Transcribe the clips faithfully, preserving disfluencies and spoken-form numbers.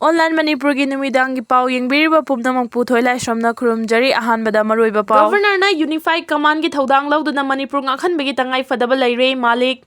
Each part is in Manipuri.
Online ꯃꯅꯤꯄꯨꯔꯒꯤ ꯅꯨꯃꯤꯗꯥꯡꯒꯤ ꯄꯥꯎ ꯌꯦꯡꯕꯤꯔꯤꯕ ꯄꯨꯝꯅꯃꯛꯄꯨ ꯊꯣꯏꯂꯥꯏꯁ꯭ꯔꯝꯅ ꯈꯨꯔꯨꯝꯖꯔꯤ꯫ ꯑꯍꯥꯟꯕꯗ ꯃꯔꯨꯑꯣꯏꯕ ꯄꯥꯎ꯫ Governor ꯅ Unified Command ꯒꯤ ꯊꯧꯗꯥꯡ ꯂꯧꯗꯨꯅ ꯃꯅꯤꯄꯨꯔ ꯉꯥꯛꯍꯟꯕꯒꯤ ꯇꯉꯥꯏ ꯐꯗꯕ ꯂꯩꯔꯦ, ꯃꯥꯂꯤꯛ꯫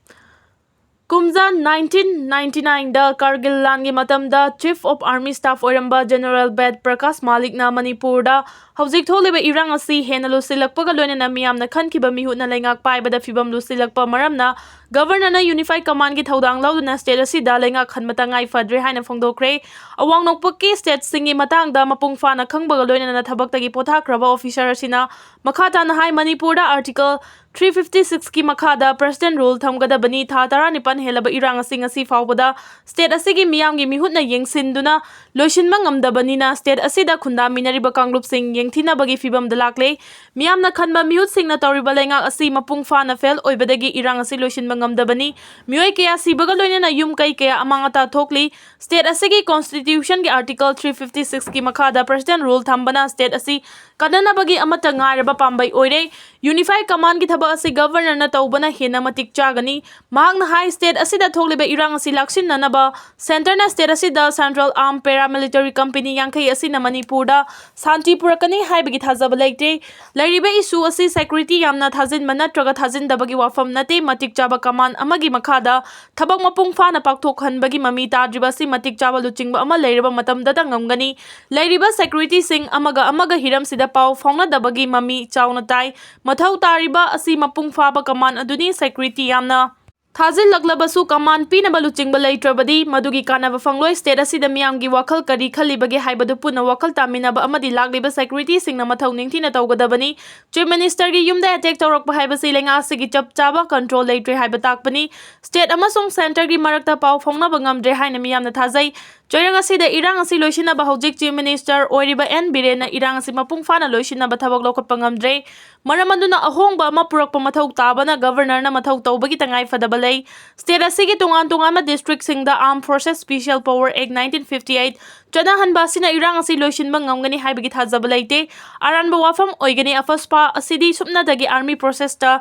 ꯀꯨꯝꯖꯥ nineteen ninety nine ꯗ ꯀꯥꯔꯒꯤꯜ ꯂꯥꯟꯒꯤ ꯃꯇꯝꯗ Chief of Army Staff ꯑꯣꯏꯔꯝꯕ General ꯕꯦꯗ ꯄ꯭ꯔꯀꯥꯁ ꯃꯥꯂꯤꯛꯅ ꯃꯅꯤꯄꯨꯔꯗ ꯍꯧꯖꯤꯛ ꯊꯣꯛꯂꯤꯕ ꯏꯔꯥꯡ ꯑꯁꯤ ꯍꯦꯟꯅ ꯂꯨꯁꯤꯜꯂꯛꯄꯒ ꯂꯣꯏꯅꯅ ꯃꯤꯌꯥꯝꯅ ꯈꯟꯈꯤꯕ ꯃꯤꯍꯨꯠꯅ ꯂꯩꯉꯥꯛ ꯄꯥꯏꯕꯗ ꯐꯤꯕꯝ ꯂꯨꯁꯤꯜꯂꯛꯄ ꯃꯔꯝꯅ Governor ꯅ Unified Command ꯒꯤ ꯊꯧꯗꯥꯡ ꯂꯧꯗꯨꯅ state ꯑꯁꯤꯗ ꯂꯩꯉꯥꯛ ꯍꯟꯕ ꯇꯉꯥꯏ ꯐꯗ꯭ꯔꯦ ꯍꯥꯏꯅ ꯐꯣꯡꯗꯣꯛꯈ꯭ꯔꯦ꯫ ꯑꯋꯥꯡ ꯅꯣꯡꯄꯣꯛꯀꯤ state ꯁꯤꯡꯒꯤ ꯃꯇꯥꯡꯗ ꯃꯄꯨꯡ ꯐꯥꯅ ꯈꯪꯕꯒ ꯂꯣꯏꯅꯅ ꯊꯕꯛꯇꯒꯤ ꯄꯣꯊꯥꯈ꯭ꯔꯕ officer ꯑꯁꯤꯅ ꯃꯈꯥ ꯇꯥꯅ ꯍꯥꯏ, ꯃꯅꯤꯄꯨꯔꯗ Article three fifty six ꯀꯤ ꯃꯈꯥꯗ President Rule ꯊꯝꯒꯗꯕꯅꯤ꯫ ꯊꯥ ꯇꯔꯥꯅꯤꯄꯥꯟ ꯍꯦꯜꯂꯕ ꯏꯔꯥꯡ ꯑꯁꯤ ꯉꯁꯤ ꯐꯥꯎꯕꯗ state ꯑꯁꯤꯒꯤ ꯃꯤꯌꯥꯝꯒꯤ ꯃꯤꯍꯨꯠꯅ ꯌꯦꯡꯁꯤꯟꯗꯨꯅ ꯂꯣꯏꯁꯤꯟꯕ ꯉꯝꯗꯕꯅꯤꯅ state ꯑꯁꯤꯗ ꯈꯨꯟꯗꯥꯃꯤꯟꯅꯔꯤꯕ ꯀꯥꯡꯂꯨꯞꯁꯤꯡ ꯌꯦꯡꯊꯤꯅꯕꯒꯤ ꯐꯤꯕꯝꯗ ꯂꯥꯛꯂꯦ꯫ ꯃꯤꯌꯥꯝꯅ ꯈꯟꯕ ꯃꯤꯍꯨꯠꯁꯤꯡꯅ ꯇꯧꯔꯤꯕ ꯂꯩꯉꯥꯛ ꯑꯁꯤ ꯃꯄꯨꯡ ꯐꯥꯅ fail ꯑꯣꯏꯕꯗꯒꯤ ꯏꯔꯥꯡ ꯑꯁꯤ ꯂꯣꯏꯁꯤꯟꯕ ꯉꯝꯗꯕꯅꯤ꯫ ꯃꯤꯑꯣꯏ ꯀꯌꯥ ꯁꯤꯕꯒ ꯂꯣꯏꯅꯅ ꯌꯨꯝ ꯀꯩ ꯀꯌꯥ ꯑꯃꯥꯡ ꯑꯇꯥ ꯊꯣꯛꯂꯤ꯫ State ꯑꯁꯤꯒꯤ constitution ꯒꯤ Article three fifty six ꯀꯤ ꯃꯈꯥꯗ President Rule ꯊꯝꯕꯅ state ꯑꯁꯤ ꯀꯟꯅꯅꯕꯒꯤ ꯑꯃꯠꯇ ꯉꯥꯏꯔꯕ ꯄꯥꯝꯕꯩ ꯑꯣꯏꯔꯦ꯫ Unified Command ꯒꯤ ꯊꯕꯛ ꯑꯁꯤ Governor ꯅ ꯇꯧꯕꯅ ꯍꯦꯟꯅ ꯃꯇꯤꯛ ꯆꯥꯒꯅꯤ꯫ ꯃꯍꯥꯛꯅ ꯍꯥꯏ, state ꯑꯁꯤꯗ ꯊꯣꯛꯂꯤꯕ ꯏꯔꯥꯡ ꯑꯁꯤ ꯂꯥꯛꯁꯤꯟꯅꯅꯕ centre ꯅ state ꯑꯁꯤꯗ Central Armed Paramilitary Company ꯌꯥꯡꯈꯩ ꯑꯁꯤꯅ ꯃꯅꯤꯄꯨꯔꯗ ꯁꯥꯟꯇꯤ ꯄꯨꯔꯛꯀꯅꯤ ꯍꯥꯏꯕꯒꯤ ꯊꯥꯖꯕ ꯂꯩꯇꯦ꯫ ꯂꯩꯔꯤꯕ issue ꯑꯁꯤ security ꯌꯥꯝꯅ ꯊꯥꯖꯤꯟꯕ ꯅꯠꯇ꯭ꯔꯒ ꯊꯥꯖꯤꯟꯗꯕꯒꯤ ꯋꯥꯐꯝ ꯅꯠꯇꯦ꯫ ꯃꯇꯤꯛ ꯆꯥꯕ command ꯑꯃꯒꯤ ꯃꯈꯥꯗ ꯊꯕꯛ ꯃꯄꯨꯡ ꯐꯥꯅ ꯄꯥꯡꯊꯣꯛꯍꯟꯕꯒꯤ ꯃꯃꯤ ꯇꯥꯗ꯭ꯔꯤꯕ ꯑꯁꯤ ꯃꯇꯤꯛ ꯆꯥꯕ ꯂꯨꯆꯤꯡꯕ ꯑꯃ ꯂꯩꯔꯕ ꯃꯇꯝꯗꯇ ꯉꯝꯒꯅꯤ꯫ ꯂꯩꯔꯤꯕ security ꯁꯤꯡ ꯑꯃꯒ ꯑꯃꯒ ꯍꯤꯔꯝꯁꯤꯗ ꯄꯥꯎ ꯐꯥꯎꯅꯗꯕꯒꯤ ꯃꯃꯤ ꯆꯥꯎꯅ ꯇꯥꯏ꯫ ꯃꯊꯧ ꯇꯥꯔꯤꯕ ꯑꯁꯤ ꯃꯄꯨꯡ ꯐꯥꯕ command ꯑꯗꯨꯅꯤ꯫ Security ꯌꯥꯝꯅ ꯊꯥꯖꯤꯜꯂꯛꯂꯕꯁꯨ command ꯄꯤꯅꯕ ꯂꯨꯆꯤꯡꯕ ꯂꯩꯇ꯭ꯔꯕꯗꯤ ꯃꯗꯨꯒꯤ ꯀꯥꯟꯅꯕ ꯐꯪꯂꯣꯏ꯫ State ꯑꯁꯤꯗ ꯃꯤꯌꯥꯝꯒꯤ ꯋꯥꯈꯜ ꯀꯔꯤ ꯈꯜꯂꯤꯕꯒꯦ ꯍꯥꯏꯕꯗꯨ ꯄꯨꯟꯅ ꯋꯥꯈꯜ ꯇꯥꯃꯤꯟꯅꯕ ꯑꯃꯗꯤ ꯂꯥꯛꯂꯤꯕ security ꯁꯤꯡꯅ ꯃꯊꯧ ꯅꯤꯡꯊꯤꯅ ꯇꯧꯒꯗꯕꯅꯤ꯫ Chief Minister ꯒꯤ ꯌꯨꯝꯗ attack ꯇꯧꯔꯛꯄ ꯍꯥꯏꯕꯁꯤ ꯂꯩꯉꯥꯛ ꯑꯁꯤꯒꯤ ꯆꯞ ꯆꯥꯕ control ꯂꯩꯇ꯭ꯔꯦ ꯍꯥꯏꯕ ꯇꯥꯛꯄꯅꯤ꯫ State ꯑꯃꯁꯨꯡ centre ꯒꯤ ꯃꯔꯛꯇ ꯄꯥꯎ ꯐꯥꯎꯅꯕ ꯉꯝꯗ꯭ꯔꯦ ꯍꯥꯏꯅ ꯃꯤꯌꯥꯝꯅ ꯊꯥꯖꯩ꯫ ꯆꯩꯔꯪ ꯑꯁꯤꯗ ꯏꯔꯥꯡ ꯑꯁꯤ ꯂꯣꯏꯁꯤꯟꯅꯕ ꯍꯧꯖꯤꯛ Chief Minister ꯑꯣꯏꯔꯤꯕ ꯑꯦꯟ ꯕꯤꯔꯦꯟꯅ ꯏꯔꯥꯡ ꯑꯁꯤ ꯃꯄꯨꯡ ꯐꯥꯅ ꯂꯣꯏꯁꯤꯟꯅꯕ ꯊꯕꯛ ꯂꯧꯈꯠꯄ ꯉꯝꯗ꯭ꯔꯦ꯫ ꯃꯔꯝ ꯑꯗꯨꯅ ꯑꯍꯣꯡꯕ ꯑꯃ ꯄꯨꯔꯛꯄ ꯃꯊꯧ ꯇꯥꯕꯅ Governor ꯅ ꯃꯊꯧ ꯇꯧꯕꯒꯤ ꯇꯉꯥꯏ ꯐꯗꯕ ꯂꯩ꯫ State ꯑꯁꯤꯒꯤ ꯇꯣꯉꯥꯟ ꯇꯣꯉꯥꯟꯕ district ꯁꯤꯡꯗ Armed Forces Special Power Act nineteen fifty eight, ꯆꯠꯅꯍꯟꯕ ꯑꯁꯤꯅ ꯏꯔꯥꯡ ꯑꯁꯤ ꯂꯣꯏꯁꯤꯟꯕ ꯉꯝꯒꯅꯤ ꯍꯥꯏꯕꯒꯤ ꯊꯥꯖꯕ ꯂꯩꯇꯦ꯫ ꯑꯔꯥꯟꯕ ꯋꯥꯐꯝ ꯑꯣꯏꯒꯅꯤ꯫ ꯑꯐꯁꯄꯥ ꯑꯁꯤꯗꯤ ꯁꯨꯞꯅꯇꯒꯤ army process ꯇ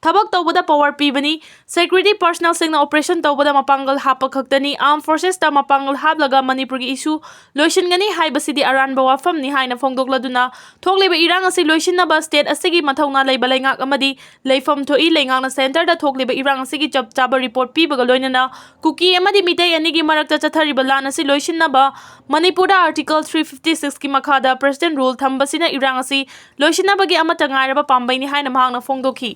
ꯊꯕꯛ ꯇꯧꯕꯗ power ꯄꯤꯕꯅꯤ꯫ Security personnel ꯁꯤꯡꯅ operation ꯇꯧꯕꯗ ꯃꯄꯥꯡꯒꯜ ꯍꯥꯞꯄ ꯈꯛꯇꯅꯤ꯫ Armed forces ꯇ ꯃꯄꯥꯡꯒꯜ ꯍꯥꯞꯂꯒ ꯃꯅꯤꯄꯨꯔꯒꯤ issue ꯂꯣꯏꯁꯤꯟꯒꯅꯤ ꯍꯥꯏꯕꯁꯤꯗꯤ ꯑꯔꯥꯟꯕ ꯋꯥꯐꯝꯅꯤ ꯍꯥꯏꯅ ꯐꯣꯡꯗꯣꯛꯂꯗꯨꯅ, ꯊꯣꯛꯂꯤꯕ ꯏꯔꯥꯡ ꯑꯁꯤ ꯂꯣꯏꯁꯤꯟꯅꯕ state ꯑꯁꯤꯒꯤ ꯃꯊꯧꯅꯥ ꯂꯩꯕ ꯂꯩꯉꯥꯛ ꯑꯃꯗꯤ ꯂꯩꯐꯝ ꯊꯣꯛꯏ꯫ ꯂꯩꯉꯥꯛꯅ center ꯗ ꯊꯣꯛꯂꯤꯕ ꯏꯔꯥꯡ ꯑꯁꯤꯒꯤ ꯆꯞ ꯆꯥꯕ report ꯄꯤꯕꯒ ꯂꯣꯏꯅꯅ ꯀꯨꯀꯤ ꯑꯃꯗꯤ ꯃꯤꯇꯩ ꯑꯅꯤꯒꯤ ꯃꯔꯛꯇ ꯆꯠꯊꯔꯤꯕ ꯂꯥꯟ ꯑꯁꯤ ꯂꯣꯏꯁꯤꯟꯅꯕ ꯃꯅꯤꯄꯨꯔꯗ Article three fifty six ꯀꯤ ꯃꯈꯥꯗ President Rule ꯊꯝꯕꯁꯤꯅ ꯏꯔꯥꯡ ꯑꯁꯤ ꯂꯣꯏꯁꯤꯟꯅꯕꯒꯤ ꯑꯃꯠꯇ ꯉꯥꯏꯔꯕ ꯄꯥꯝꯕꯩꯅꯤ ꯍꯥꯏꯅ ꯃꯍꯥꯛꯅ ꯐꯣꯡꯗꯣꯛꯈꯤ꯫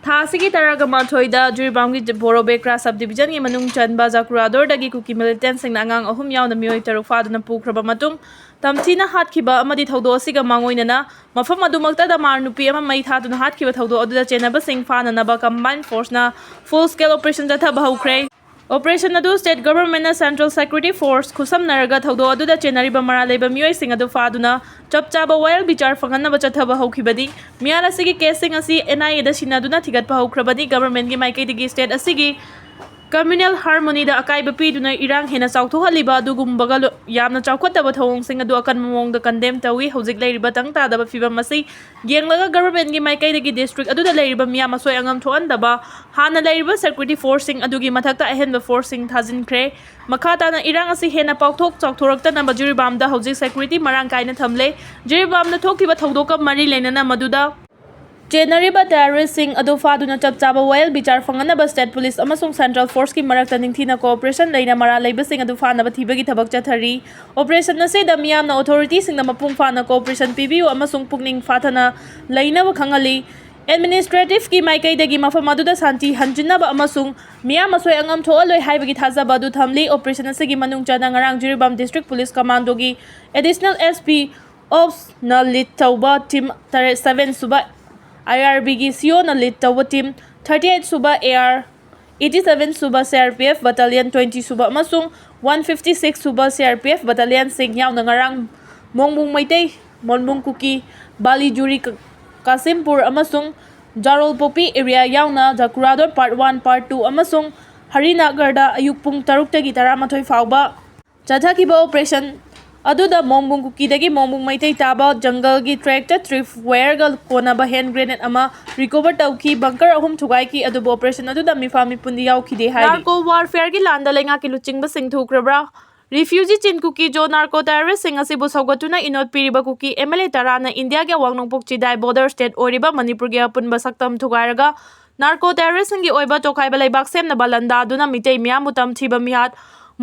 ꯊꯥ ꯑꯁꯤꯒꯤ ꯇꯔꯥꯒ ꯃꯥꯊꯣꯏꯗ ꯖꯤꯔꯤꯕꯥꯝꯒꯤ ꯕꯣꯔꯣꯕꯦꯀ꯭ꯔꯥ sub division ꯒꯤ ꯃꯅꯨꯡ ꯆꯟꯕ ꯖꯀꯨꯔꯥꯗꯣꯔꯗꯒꯤ ꯀꯨꯀꯤ militant ꯁꯤꯡꯅ ꯑꯉꯥꯡ ꯑꯍꯨꯝ ꯌꯥꯎꯅ ꯃꯤꯑꯣꯏ ꯇꯔꯨꯛ ꯐꯥꯗꯨꯅ ꯄꯨꯈ꯭ꯔꯕ ꯃꯇꯨꯡ, ꯇꯝꯊꯤꯅ ꯍꯥꯠꯈꯤꯕ ꯑꯃꯗꯤ ꯊꯧꯗꯣꯛ ꯑꯁꯤꯒ ꯃꯥꯡꯑꯣꯏꯅꯅ ꯃꯐꯝ ꯑꯗꯨꯃꯛꯇꯗ ꯃꯥꯔ ꯅꯨꯄꯤ ꯑꯃ ꯃꯩ ꯊꯥꯗꯨꯅ ꯍꯥꯠꯈꯤꯕ ꯊꯧꯗꯣꯛ ꯑꯗꯨꯗ ꯆꯦꯟꯅꯕꯁꯤꯡ ꯐꯥꯅꯅꯕ combined force ꯅ full scale operation ꯆꯠꯊꯕ ꯍꯧꯈ꯭ꯔꯦ꯫ Operation ꯑꯗꯨ state government ꯅ central security force ꯈꯨꯠꯁꯝꯅꯔꯒ ꯊꯧꯗꯣꯛ ꯑꯗꯨꯗ ꯆꯦꯟꯅꯔꯤꯕ ꯃꯔꯥꯜ ꯂꯩꯕ ꯃꯤꯑꯣꯏꯁꯤꯡ ꯑꯗꯨ ꯐꯥꯗꯨꯅ ꯆꯞ ꯆꯥꯕ ꯋꯥꯌꯦꯜ ꯕꯤꯆꯥꯔ ꯐꯪꯍꯟꯅꯕ ꯆꯠꯊꯕ ꯍꯧꯈꯤꯕꯅꯤ꯫ ꯃꯤꯌꯥꯜ ꯑꯁꯤꯒꯤ case ꯁꯤꯡ ꯑꯁꯤ N I A ꯗ ꯁꯤꯟꯅꯗꯨꯅ ꯊꯤꯒꯠꯄ ꯍꯧꯈ꯭ꯔꯕꯅꯤ꯫ Government ꯀꯤ ꯃꯥꯏꯀꯩꯗꯒꯤ state ꯑꯁꯤꯒꯤ communal harmony ꯗ ꯑꯀꯥꯏꯕ ꯄꯤꯗꯨꯅ ꯏꯔꯥꯡ ꯍꯦꯟꯅ ꯆꯥꯎꯊꯣꯛꯍꯜꯂꯤꯕ ꯑꯗꯨꯒꯨꯝꯕꯒ ꯂꯣ-, ꯌꯥꯝꯅ ꯆꯥꯎꯈꯠꯇꯕ ꯊꯧꯑꯣꯡꯁꯤꯡ ꯑꯗꯨ ꯑꯀꯟꯕ ꯃꯑꯣꯡꯗ condemn ꯇꯧꯏ꯫ ꯍꯧꯖꯤꯛ ꯂꯩꯔꯤꯕ ꯇꯪ ꯇꯥꯗꯕ ꯐꯤꯕꯝ ꯑꯁꯤ ꯌꯦꯡꯂꯒ government ꯀꯤ ꯃꯥꯏꯀꯩꯗꯒꯤ district ꯑꯗꯨꯗ ꯂꯩꯔꯤꯕ ꯃꯤꯌꯥꯝ ꯑꯁꯣꯏ ꯑꯉꯥꯝ ꯊꯣꯛꯍꯟꯗꯕ ꯍꯥꯟꯅ ꯂꯩꯔꯤꯕ security force ꯁꯤꯡ ꯑꯗꯨꯒꯤ ꯃꯊꯛꯇ ꯑꯍꯦꯟꯕ force ꯁꯤꯡ ꯊꯥꯖꯤꯟꯈ꯭ꯔꯦ꯫ ꯃꯈꯥ ꯇꯥꯅ ꯏꯔꯥꯡ ꯑꯁꯤ ꯍꯦꯟꯅ ꯄꯥꯛꯊꯣꯛ ꯆꯥꯎꯊꯣꯔꯛꯇꯅꯕ ꯖꯤꯔꯤꯕꯥꯝꯗ ꯍꯧꯖꯤꯛ security ꯃꯔꯥꯡ ꯀꯥꯏꯅ ꯊꯝꯂꯦ꯫ ꯖꯤꯔꯤꯕꯥꯝꯗ ꯊꯣꯛꯈꯤꯕ ꯊꯧꯗꯣꯛꯀ ꯃꯔꯤ ꯂꯩꯅꯅ ꯃꯗꯨꯗ ꯆꯦꯟꯅꯔꯤꯕ terrorist ꯁꯤꯡ ꯑꯗꯨ ꯐꯥꯗꯨꯅ ꯆꯞ ꯆꯥꯕ ꯋꯥꯌꯦꯜ ꯕꯤꯆꯥꯔ ꯐꯪꯍꯟꯅꯕ state police ꯑꯃꯁꯨꯡ central force ꯀꯤ ꯃꯔꯛꯇ ꯅꯤꯡꯊꯤꯅ cooperation ꯂꯩꯅ ꯃꯔꯥꯜ ꯂꯩꯕꯁꯤꯡ ꯑꯗꯨ ꯐꯥꯅꯕ ꯊꯤꯕꯒꯤ ꯊꯕꯛ ꯆꯠꯊꯔꯤ꯫ Operation ꯑꯁꯤꯗ ꯃꯤꯌꯥꯝꯅ authority ꯁꯤꯡꯅ ꯃꯄꯨꯡ ꯐꯥꯅ cooperation ꯄꯤꯕꯤꯌꯨ ꯑꯃꯁꯨꯡ ꯄꯨꯛꯅꯤꯡ ꯐꯥꯊꯅ ꯂꯩꯅꯕ ꯈꯪꯍꯜꯂꯤ꯫ Administrative ꯀꯤ ꯃꯥꯏꯀꯩꯗꯒꯤ ꯃꯐꯝ ꯑꯗꯨꯗ ꯁꯥꯟꯇꯤ ꯍꯟꯖꯤꯟꯅꯕ ꯑꯃꯁꯨꯡ ꯃꯤꯌꯥꯝ ꯑꯁꯣꯏ ꯑꯉꯥꯝ ꯊꯣꯛꯍꯜꯂꯣꯏ ꯍꯥꯏꯕꯒꯤ ꯊꯥꯖꯕ ꯑꯗꯨ ꯊꯝꯂꯤ꯫ Operation ꯑꯁꯤꯒꯤ ꯃꯅꯨꯡ ꯆꯟꯅ ꯉꯔꯥꯡ ꯖꯤꯔꯤꯕꯥꯝ district police commando ꯒꯤ additional S P Ops ꯅ lead ꯇꯧꯕ team ꯇꯔꯦꯠ, seven ꯁꯨꯕ I R B ꯒꯤ C O ꯅ lead ꯇꯧꯕ team, thirty eight ꯁꯨꯕ A R, eighty seven ꯁꯨꯕ C R P F battalion, twenty ꯁꯨꯕ ꯑꯃꯁꯨꯡ one fifty six ꯁꯨꯕ C R P F battalion ꯁꯤꯡ ꯌꯥꯎꯅ ꯉꯔꯥꯡ ꯃꯣꯡꯕꯨꯡ ꯃꯩꯇꯩ, ꯃꯣꯟꯕꯨꯡ ꯀꯨꯀꯤ, ꯕꯥꯂꯤꯖꯨꯔꯤ ꯀ-, ꯀꯥꯁꯤꯝꯄꯨꯔ ꯑꯃꯁꯨꯡ ꯖꯥꯔꯣꯜꯄꯣꯛꯄꯤ area ꯌꯥꯎꯅ ꯖꯀꯨꯔꯥꯗꯣꯔ part one, part two ꯑꯃꯁꯨꯡ ꯍꯔꯤꯅꯒꯔꯗ ꯑꯌꯨꯛ ꯄꯨꯡ ꯇꯔꯨꯛꯇꯒꯤ ꯇꯔꯥꯃꯥꯊꯣꯏ ꯐꯥꯎꯕ ꯆꯠꯊꯈꯤꯕ operation ꯑꯗꯨꯗ ꯃꯣꯡꯕꯨꯡ ꯀꯨꯀꯤꯗꯒꯤ ꯃꯣꯡꯕꯨꯡ ꯃꯩꯇꯩ ꯇꯥꯕ ꯖꯪꯒꯜꯒꯤ ꯇ꯭ꯔꯦꯛꯇ ꯇ꯭ꯔꯤꯞ ꯋꯥꯌꯔꯒ ꯀꯣꯟꯅꯕ ꯍꯦꯟ ꯒ꯭ꯔꯦꯅꯦꯗ ꯑꯃ ꯔꯤꯀꯣꯚꯔ ꯇꯧꯈꯤ꯫ ꯕꯪꯀꯔ ꯑꯍꯨꯝ ꯊꯨꯒꯥꯏꯈꯤ, ꯑꯗꯨꯕꯨ ꯑꯣꯄꯔꯦꯁꯟ ꯑꯗꯨꯗ ꯃꯤꯐꯥ ꯃꯤꯄꯨꯟꯗꯤ ꯌꯥꯎꯈꯤꯗꯦ ꯍꯥꯏꯔꯤ꯫ ꯅꯥꯔꯀꯣ ꯋꯥꯔꯐꯤꯌꯔꯒꯤ ꯂꯥꯟꯗ ꯂꯩꯉꯥꯛꯀꯤ ꯂꯨꯆꯤꯡꯕꯁꯤꯡ ꯊꯨꯈ꯭ꯔꯕ꯭ꯔꯥ? ꯔꯤꯐ꯭ꯌꯨꯖꯤ ꯆꯤꯟ ꯀꯨꯀꯤ ꯖꯣ ꯅꯥꯔꯀꯣ ꯇꯦꯔꯣꯔꯤꯁꯁꯤꯡ ꯑꯁꯤꯕꯨ ꯁꯧꯒꯠꯇꯨꯅ ꯏꯅꯣꯠ ꯄꯤꯔꯤꯕ ꯀꯨꯀꯤ ꯑꯦꯝ ꯑꯦꯜ ꯑꯦ ꯇꯔꯥꯅ ꯏꯟꯗꯤꯌꯥꯒꯤ ꯑꯋꯥꯡ ꯅꯣꯡꯄꯣꯛ ꯆꯤꯗꯥꯏ ꯕꯣꯔꯗꯔ ꯁ꯭ꯇꯦꯠ ꯑꯣꯏꯔꯤꯕ ꯃꯅꯤꯄꯨꯔꯒꯤ ꯑꯄꯨꯟꯕ ꯁꯛꯇꯝ ꯊꯨꯒꯥꯏꯔꯒ ꯅꯥꯔꯀꯣ ꯇꯦꯔꯣꯔꯤꯁꯁꯤꯡꯒꯤ ꯑꯣꯏꯕ ꯇꯣꯈꯥꯏꯕ ꯂꯩꯕꯥꯛ ꯁꯦꯝꯅꯕ ꯂꯥꯟꯗꯥꯗꯨꯅ ꯃꯤꯇꯩ ꯃꯤꯌꯥꯝꯕꯨ ꯇꯝꯊꯤꯕ ꯃꯤꯍꯥꯠ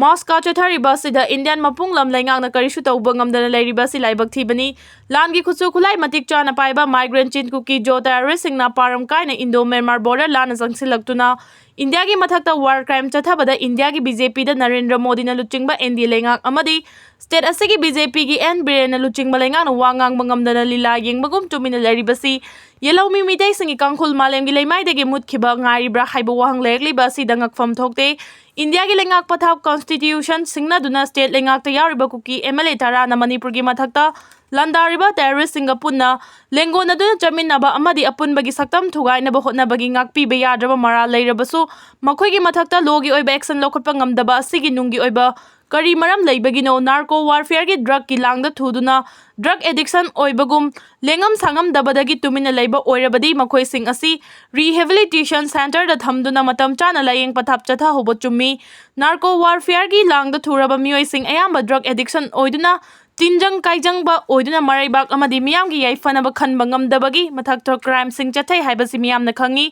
ꯃꯣꯁꯀꯥ ꯆꯠꯊꯔꯤꯕ ꯑꯁꯤꯗ ꯏꯟꯗꯤꯌꯥꯟ ꯃꯄꯨꯡ ꯂꯝ ꯂꯩꯉꯥꯛꯅ ꯀꯔꯤꯁꯨ ꯇꯧꯕ ꯉꯝꯗꯅ ꯂꯩꯔꯤꯕ ꯑꯁꯤ ꯂꯥꯏꯕꯛ ꯊꯤꯕꯅꯤ꯫ ꯂꯥꯟꯒꯤ ꯈꯨꯠꯁꯨ ꯈꯨꯠꯂꯥꯏ ꯃꯇꯤꯛ ꯆꯥꯅ ꯄꯥꯏꯕ ꯃꯥꯏꯒ꯭ꯔꯦꯟ ꯆꯤꯟ ꯀꯨꯀꯤ ꯖꯣ ꯇꯦꯔꯣꯔꯤꯁꯁꯤꯡꯅ ꯄꯥꯔꯝ ꯀꯥꯏꯅ ꯏꯟꯗꯣ ꯃ꯭ꯌꯥꯟꯃꯥꯔ ꯕꯣꯔꯗꯔ ꯂꯥꯟꯅ ꯆꯪꯁꯤꯜꯂꯛꯇꯨꯅ ꯏꯟꯗꯤꯌꯥꯒꯤ ꯃꯊꯛꯇ ꯋꯥꯔ ꯀ꯭ꯔꯥꯏꯝ ꯆꯠꯊꯕꯗ ꯏꯟꯗꯤꯌꯥꯒꯤ ꯕꯤ ꯖꯦ ꯄꯤꯗ ꯅꯔꯦꯟꯗ꯭ꯔ ꯃꯣꯗꯤꯅ ꯂꯨꯆꯤꯡꯕ ꯑꯦꯟ ꯗꯤ ꯑꯦ ꯂꯩꯉꯥꯛ ꯑꯃꯗꯤ ꯁ꯭ꯇꯦꯠ ꯑꯁꯤꯒꯤ ꯕꯤ ꯖꯦ ꯄꯤꯒꯤ ꯑꯦꯟ ꯕꯤꯔꯦꯟꯅ ꯂꯨꯆꯤꯡꯕ ꯂꯩꯉꯥꯛꯅ ꯋꯥ ꯉꯥꯡꯕ ꯉꯝꯗꯅ ꯂꯤꯂꯥ ꯌꯦꯡꯕꯒꯨꯝ ꯇꯨꯃꯤꯟꯅ ꯂꯩꯔꯤꯕꯁꯤ ꯌꯦꯜꯍꯧꯃꯤ ꯃꯤꯇꯩꯁꯤꯡꯒꯤ ꯀꯥꯡꯈꯨꯜ ꯃꯥꯂꯦꯝꯒꯤ ꯂꯩꯃꯥꯏꯗꯒꯤ ꯃꯨꯠꯈꯤꯕ ꯉꯥꯏꯔꯤꯕ꯭ꯔꯥ ꯍꯥꯏꯕ ꯋꯥꯍꯪ ꯂꯩꯔꯛꯂꯤꯕ ꯑꯁꯤꯗ ꯉꯛꯐꯝ ꯊꯣꯛꯇꯦ꯫ ꯏꯟꯗꯤꯌꯥꯒꯤ ꯂꯩꯉꯥꯛ ꯄꯊꯥꯞ ꯀꯟꯁꯇꯤꯇ꯭ꯌꯨꯁꯟ ꯁꯤꯡꯅꯗꯨꯅ ꯁ꯭ꯇꯦꯠ ꯂꯩꯉꯥꯛꯇ ꯌꯥꯎꯔꯤꯕ ꯀꯨꯀꯤ ꯑꯦꯝ ꯑꯦꯜ ꯑꯦ ꯇꯔꯥꯅ ꯃꯅꯤꯄꯨꯔꯒꯤ ꯃꯊꯛꯇ ꯂꯥꯟꯗꯥꯔꯤꯕ ꯇꯦꯔꯣꯔꯤꯁꯁꯤꯡꯒ ꯄꯨꯟꯅ ꯂꯦꯡꯒꯣꯟꯅꯗꯨꯅ ꯆꯠꯃꯤꯟꯅꯕ ꯑꯃꯗꯤ ꯑꯄꯨꯟꯕꯒꯤ ꯁꯛꯇꯝ ꯊꯨꯒꯥꯏꯅꯕ ꯍꯣꯠꯅꯕꯒꯤ ꯉꯥꯛꯄꯤꯕ ꯌꯥꯗ꯭ꯔꯕ ꯃꯔꯥꯜ ꯂꯩꯔꯕꯁꯨ ꯃꯈꯣꯏꯒꯤ ꯃꯊꯛꯇ ꯂꯣꯒꯤ ꯑꯣꯏꯕ ꯑꯦꯛꯁꯟ ꯂꯧꯈꯠꯄ ꯉꯝꯗꯕ ꯑꯁꯤꯒꯤ ꯅꯨꯡꯒꯤ ꯑꯣꯏꯕ ꯀꯔꯤ ꯃꯔꯝ ꯂꯩꯕꯒꯤꯅꯣ? ꯅꯥꯔꯀꯣ ꯋꯥꯔꯐꯤꯌꯔꯒꯤ ꯗ꯭ꯔꯒꯀꯤ ꯂꯥꯡꯗ ꯊꯨꯗꯨꯅ ꯗ꯭ꯔꯒ ꯑꯦꯗꯤꯛꯁꯟ ꯑꯣꯏꯕꯒꯨꯝ ꯂꯦꯡꯉꯝ ꯁꯥꯉꯝꯗꯕꯗꯒꯤ ꯇꯨꯃꯤꯟꯅ ꯂꯩꯕ ꯑꯣꯏꯔꯕꯗꯤ ꯃꯈꯣꯏꯁꯤꯡ ꯑꯁꯤ ꯔꯤꯍꯦꯕꯤꯂꯤꯇꯦꯁꯟ ꯁꯦꯟꯇꯔꯗ ꯊꯝꯗꯨꯅ ꯃꯇꯝ ꯆꯥꯅ ꯂꯥꯌꯦꯡ ꯄꯊꯥꯞ ꯆꯠꯊꯍꯧꯕ ꯆꯨꯝꯃꯤ꯫ ꯅꯥꯔꯀꯣ ꯋꯥꯔꯐꯤꯌꯔꯒꯤ ꯂꯥꯡꯗ ꯊꯨꯔꯕ ꯃꯤꯑꯣꯏꯁꯤꯡ ꯑꯌꯥꯝꯕ ꯗ꯭ꯔꯒ ꯑꯦꯗꯤꯛꯁꯟ ꯑꯣꯏꯗꯨꯅ ꯇꯤꯟꯖꯪ ꯀꯥꯏꯖꯪꯕ ꯑꯣꯏꯗꯨꯅ ꯃꯔꯩꯕꯥꯛ ꯑꯃꯗꯤ ꯃꯤꯌꯥꯝꯒꯤ ꯌꯥꯏꯐꯅꯕ ꯈꯟꯕ ꯉꯝꯗꯕꯒꯤ ꯃꯊꯛꯇ ꯀ꯭ꯔꯥꯏꯝꯁꯤꯡ ꯆꯠꯊꯩ ꯍꯥꯏꯕꯁꯤ ꯃꯤꯌꯥꯝꯅ ꯈꯪꯉꯤ꯫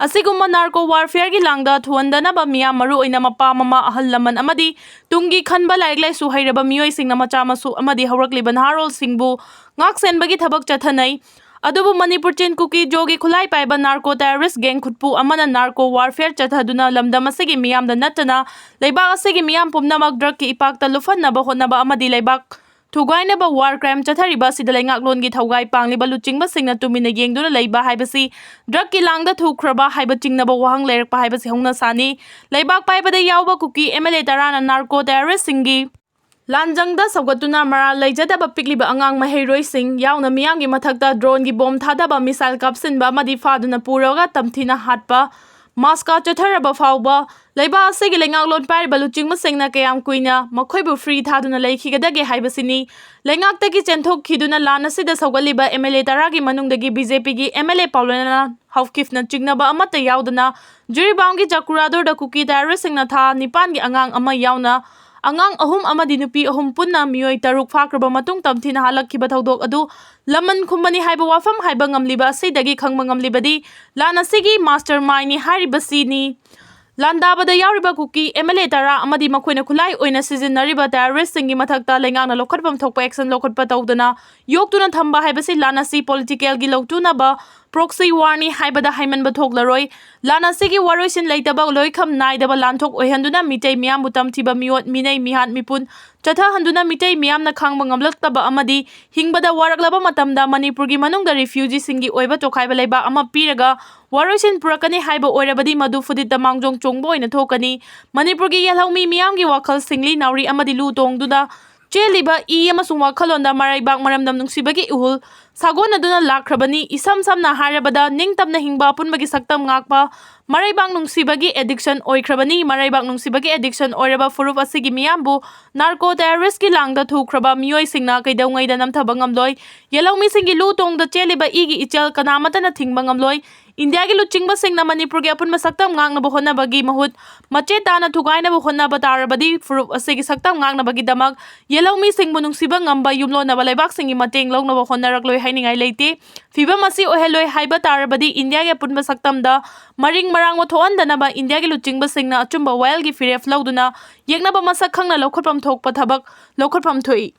ꯑꯁꯤꯒꯨꯝꯕ ꯅꯥꯔꯀꯣ ꯋꯥꯔꯐꯤꯌꯔꯒꯤ ꯂꯥꯡꯗ ꯊꯨꯍꯟꯗꯅꯕ ꯃꯤꯌꯥꯝ, ꯃꯔꯨꯑꯣꯏꯅ ꯃꯄꯥ ꯃꯃꯥ, ꯑꯍꯜ ꯂꯃꯟ ꯑꯃꯗꯤ ꯇꯨꯡꯒꯤ ꯈꯟꯕ ꯂꯥꯏꯔꯤꯛ ꯂꯥꯏꯁꯨ ꯍꯩꯔꯕ ꯃꯤꯑꯣꯏꯁꯤꯡꯅ ꯃꯆꯥ ꯃꯁꯨ ꯑꯃꯗꯤ ꯍꯧꯔꯛꯂꯤꯕ ꯅꯍꯥꯔꯣꯜꯁꯤꯡꯕꯨ ꯉꯥꯛ ꯁꯦꯟꯕꯒꯤ ꯊꯕꯛ ꯆꯠꯊꯅꯩ꯫ ꯑꯗꯨꯕꯨ ꯃꯅꯤꯄꯨꯔ ꯆꯤꯟ ꯀꯨꯀꯤ ꯖꯣꯒꯤ ꯈꯨꯠꯂꯥꯏ ꯄꯥꯏꯕ ꯅꯥꯔꯀꯣ ꯇꯦꯔꯣꯔꯤꯁ ꯒꯦꯡ ꯈꯨꯠꯄꯨ ꯑꯃꯅ ꯅꯥꯔꯀꯣ ꯋꯥꯔꯐꯤꯌꯔ ꯆꯠꯊꯗꯨꯅ ꯂꯝꯗꯝ ꯑꯁꯤꯒꯤ ꯃꯤꯌꯥꯝꯗ ꯅꯠꯇꯅ ꯂꯩꯕꯥꯛ ꯑꯁꯤꯒꯤ ꯃꯤꯌꯥꯝ ꯄꯨꯝꯅꯃꯛ ꯗ꯭ꯔꯒꯀꯤ ꯏꯄꯥꯛꯇ ꯂꯨꯞꯍꯟꯅꯕ ꯍꯣꯠꯅꯕ ꯑꯃꯗꯤ ꯂꯩꯕꯥꯛ ꯊꯨꯒꯥꯏꯅꯕ ꯋꯥꯔ ꯀ꯭ꯔꯥꯏꯝ ꯆꯠꯊꯔꯤꯕ ꯑꯁꯤꯗ ꯂꯩꯉꯥꯛꯂꯣꯟꯒꯤ ꯊꯧꯒꯥꯏ ꯄꯥꯡꯂꯤꯕ ꯂꯨꯆꯤꯡꯕꯁꯤꯡꯅ ꯇꯨꯃꯤꯟꯅ ꯌꯦꯡꯗꯨꯅ ꯂꯩꯕ ꯍꯥꯏꯕꯁꯤ ꯗ꯭ꯔꯒꯀꯤ ꯂꯥꯡꯗ ꯊꯨꯈ꯭ꯔꯕ ꯍꯥꯏꯕ ꯆꯤꯡꯅꯕ ꯋꯥꯍꯪ ꯂꯩꯔꯛꯄ ꯍꯥꯏꯕꯁꯤ ꯍꯧꯅ ꯁꯥꯅꯤ꯫ ꯂꯩꯕꯥꯛ ꯄꯥꯏꯕꯗ ꯌꯥꯎꯕ ꯀꯨꯀꯤ ꯑꯦꯝ ꯑꯦꯜ ꯑꯦ ꯇꯔꯥꯅ ꯅꯥꯔꯀꯣ ꯇꯦꯔꯣꯔꯤꯁꯁꯤꯡꯒꯤ ꯂꯥꯟꯖꯪꯗ ꯁꯧꯒꯠꯇꯨꯅ ꯃꯔꯥꯜ ꯂꯩꯖꯗꯕ ꯄꯤꯛꯂꯤꯕ ꯑꯉꯥꯡ ꯃꯍꯩꯔꯣꯏꯁꯤꯡ ꯌꯥꯎꯅ ꯃꯤꯌꯥꯝꯒꯤ ꯃꯊꯛꯇ ꯗ꯭ꯔꯣꯟꯒꯤ ꯕꯣꯝ ꯊꯥꯗꯕ, ꯃꯤꯁꯥꯏꯜ ꯀꯥꯞꯁꯤꯟꯕ ꯑꯃꯗꯤ ꯐꯥꯗꯨꯅ ꯄꯨꯔꯒ ꯇꯝꯊꯤꯅ ꯍꯥꯠꯄ, ꯃꯥꯁꯀꯥ ꯆꯠꯊꯔꯕ ꯐꯥꯎꯕ ꯂꯩꯕꯥꯛ ꯑꯁꯤꯒꯤ ꯂꯩꯉꯥꯛꯂꯣꯟ ꯄꯥꯏꯔꯤꯕ ꯂꯨꯆꯤꯡꯕꯁꯤꯡꯅ ꯀꯌꯥꯝ ꯀꯨꯏꯅ ꯃꯈꯣꯏꯕꯨ free ꯊꯥꯗꯨꯅ ꯂꯩꯈꯤꯒꯗꯒꯦ ꯍꯥꯏꯕꯁꯤꯅꯤ꯫ ꯂꯩꯉꯥꯛꯇꯒꯤ ꯆꯦꯟꯊꯣꯛꯈꯤꯗꯨꯅ ꯂꯥꯟ ꯑꯁꯤꯗ ꯁꯧꯒꯠꯂꯤꯕ M L A ꯇꯔꯥꯒꯤ ꯃꯅꯨꯡꯗꯒꯤ B J P ꯒꯤ M L A ꯄꯥꯎꯂꯣꯅꯥ ꯍꯥꯎꯀꯤꯐꯅ ꯆꯤꯡꯅꯕ ꯑꯃꯠꯇ ꯌꯥꯎꯗꯅ ꯖꯤꯔꯤꯕꯥꯝꯒꯤ ꯆꯀꯨꯔꯥꯗꯣꯔꯗ ꯀꯨꯀꯤ terrorist ꯁꯤꯡꯅ ꯊꯥ ꯅꯤꯄꯥꯟꯒꯤ ꯑꯉꯥꯡ ꯑꯃ ꯌꯥꯎꯅ ꯑꯉꯥꯡ ꯑꯍꯨꯝ ꯑꯃꯗꯤ ꯅꯨꯄꯤ ꯑꯍꯨꯝ ꯄꯨꯟꯅ ꯃꯤꯑꯣꯏ ꯇꯔꯨꯛ ꯐꯥꯈ꯭ꯔꯕ ꯃꯇꯨꯡ ꯇꯝꯊꯤꯅ ꯍꯜꯂꯛꯈꯤꯕ ꯊꯧꯗꯣꯛ ꯑꯗꯨ ꯂꯃꯟ ꯈꯨꯝꯕꯅꯤ ꯍꯥꯏꯕ ꯋꯥꯐꯝ ꯍꯥꯏꯕ ꯉꯝꯂꯤꯕ ꯑꯁꯤꯗꯒꯤ ꯈꯪꯕ ꯉꯝꯂꯤꯕꯗꯤ ꯂꯥꯟ ꯑꯁꯤꯒꯤ mastermind ꯅꯤ ꯍꯥꯏꯔꯤꯕꯁꯤꯅꯤ꯫ ꯂꯥꯟꯗꯥꯕꯗ ꯌꯥꯎꯔꯤꯕ ꯀꯨꯀꯤ M L A ꯇꯔꯥ ꯑꯃꯗꯤ ꯃꯈꯣꯏꯅ ꯈꯨꯠꯂꯥꯏ ꯑꯣꯏꯅ ꯁꯤꯖꯤꯟꯅꯔꯤꯕ terrorist ꯁꯤꯡꯒꯤ ꯃꯊꯛꯇ ꯂꯩꯉꯥꯛꯅ ꯂꯧꯈꯠꯐꯝ ꯊꯣꯛꯄ action ꯂꯧꯈꯠꯄ ꯇꯧꯗꯅ ꯌꯣꯛꯇꯨꯅ ꯊꯝꯕ ꯍꯥꯏꯕꯁꯤ ꯂꯥꯟ ꯑꯁꯤ political ꯒꯤ ꯂꯧꯇꯨꯅꯕ proxy war ꯅꯤ ꯍꯥꯏꯕꯗ ꯍꯥꯏꯃꯟꯕ ꯊꯣꯛꯂꯔꯣꯏ꯫ ꯂꯥꯟ ꯑꯁꯤꯒꯤ ꯋꯥꯔꯣꯏꯁꯤꯟ ꯂꯩꯇꯕ, ꯂꯣꯏꯈꯝ ꯅꯥꯏꯗꯕ ꯂꯥꯟꯊꯣꯛ ꯑꯣꯏꯍꯟꯗꯨꯅ ꯃꯤꯇꯩ ꯃꯤꯌꯥꯝꯕꯨ ꯇꯝꯊꯤꯕ ꯃꯤꯑꯣꯠ ꯃꯤꯅꯩ ꯃꯤꯍꯥꯠ ꯃꯤꯄꯨꯟ ꯆꯠꯊꯍꯟꯗꯨꯅ ꯃꯤꯇꯩ ꯃꯤꯌꯥꯝꯅ ꯈꯥꯡꯕ ꯉꯝꯂꯛꯇꯕ ꯑꯃꯗꯤ ꯍꯤꯡꯕꯗ ꯋꯥꯔꯛꯂꯕ ꯃꯇꯝꯗ ꯃꯅꯤꯄꯨꯔꯒꯤ ꯃꯅꯨꯡꯗ refugee ꯁꯤꯡꯒꯤ ꯑꯣꯏꯕ ꯇꯣꯈꯥꯏꯕ ꯂꯩꯕꯥꯛ ꯑꯃ ꯄꯤꯔꯒ ꯋꯥꯔꯣꯏꯁꯤꯟ ꯄꯨꯔꯛꯀꯅꯤ ꯍꯥꯏꯕ ꯑꯣꯏꯔꯕꯗꯤ ꯃꯗꯨ ꯐꯨꯗꯤꯠꯇ ꯃꯥꯡꯖꯣꯡ ꯆꯣꯡꯕ ꯑꯣꯏꯅ ꯊꯣꯛꯀꯅꯤ꯫ ꯃꯅꯤꯄꯨꯔꯒꯤ ꯌꯦꯜꯍꯧꯃꯤ ꯃꯤꯌꯥꯝꯒꯤ ꯋꯥꯈꯜ ꯁꯤꯡꯂꯤ ꯅꯥꯎꯔꯤ ꯑꯃꯗꯤ ꯂꯨ ꯇꯣꯡꯗꯨꯅ ꯆꯦꯜꯂꯤꯕ ꯏ ꯑꯃꯁꯨꯡ ꯋꯥꯈꯜꯂꯣꯟꯗ ꯃꯔꯩꯕꯥꯛ ꯃꯔꯝꯗꯝ ꯅꯨꯡꯁꯤꯕꯒꯤ ꯏꯍꯨꯜ ꯁꯥꯒꯣꯟꯅꯗꯨꯅ ꯂꯥꯛꯈ꯭ꯔꯕꯅꯤ꯫ ꯏꯁꯝ ꯁꯝꯅ ꯍꯥꯏꯔꯕꯗ ꯅꯤꯡꯇꯝꯅ ꯍꯤꯡꯕ ꯑꯄꯨꯟꯕꯒꯤ ꯁꯛꯇꯝ ꯉꯥꯛꯄ ꯃꯔꯩꯕꯥꯛ ꯅꯨꯡꯁꯤꯕꯒꯤ addiction ꯑꯣꯏꯈ꯭ꯔꯕꯅꯤ꯫ ꯃꯔꯩꯕꯥꯛ ꯅꯨꯡꯁꯤꯕꯒꯤ addiction ꯑꯣꯏꯔꯕ ꯐꯨꯔꯨꯞ ꯑꯁꯤꯒꯤ ꯃꯤꯌꯥꯝꯕꯨ narco terrorist ꯀꯤ ꯂꯥꯡꯗ ꯊꯨꯈ꯭ꯔꯕ ꯃꯤꯑꯣꯏꯁꯤꯡꯅ ꯀꯩꯗꯧꯉꯩꯗ ꯅꯝꯊꯕ ꯉꯝꯂꯣꯏ꯫ ꯌꯦꯜꯍꯧꯃꯤꯁꯤꯡꯒꯤ ꯂꯨ ꯇꯣꯡꯗ ꯆꯦꯜꯂꯤꯕ ꯏꯒꯤ ꯏꯆꯦꯜ ꯀꯅꯥꯃꯠꯇꯅ ꯊꯤꯡꯕ ꯉꯝꯂꯣꯏ꯫ ꯏꯟꯗꯤꯌꯥꯒꯤ ꯂꯨꯆꯤꯡꯕꯁꯤꯡꯅ ꯃꯅꯤꯄꯨꯔꯒꯤ ꯑꯄꯨꯟꯕ ꯁꯛꯇꯝ ꯉꯥꯛꯅꯕ ꯍꯣꯠꯅꯕꯒꯤ ꯃꯍꯨꯠ ꯃꯆꯦꯠ ꯇꯥꯅ ꯊꯨꯒꯥꯏꯅꯕ ꯍꯣꯠꯅꯕ ꯇꯥꯔꯕꯗꯤ ꯐꯨꯔꯨꯞ ꯑꯁꯤꯒꯤ ꯁꯛꯇꯝ ꯉꯥꯛꯅꯕꯒꯤꯗꯃꯛ ꯌꯦꯜꯍꯧꯃꯤꯁꯤꯡꯕꯨ ꯅꯨꯡꯁꯤꯕ ꯉꯝꯕ ꯌꯨꯝꯂꯣꯟꯅꯕ ꯂꯩꯕꯥꯛꯁꯤꯡꯒꯤ ꯃꯇꯦꯡ ꯂꯧꯅꯕ ꯍꯣꯠꯅꯔꯛꯂꯣꯏ ꯍꯥꯏꯅꯤꯡꯉꯥꯏ ꯂꯩꯇꯦ꯫ ꯐꯤꯕꯝ ꯑꯁꯤ ꯑꯣꯏꯍꯜꯂꯣꯏ ꯍꯥꯏꯕ ꯇꯥꯔꯕꯗꯤ ꯏꯟꯗꯤꯌꯥꯒꯤ ꯑꯄꯨꯟꯕ ꯁꯛꯇꯝꯗ ꯃꯔꯤꯡ ꯃꯔꯥꯡꯕ ꯊꯣꯛꯍꯟꯗꯅꯕ ꯏꯟꯗꯤꯌꯥꯒꯤ ꯂꯨꯆꯤꯡꯕꯁꯤꯡꯅ ꯑꯆꯨꯝꯕ ꯋꯥꯌꯦꯜꯒꯤ ꯐꯤꯔꯦꯞ ꯂꯧꯗꯨꯅ ꯌꯦꯛꯅꯕ ꯃꯁꯛ ꯈꯪꯅ ꯂꯧꯈꯠꯐꯝ ꯊꯣꯛꯄ ꯊꯕꯛ ꯂꯧꯈꯠꯐꯝ ꯊꯣꯛꯏ꯫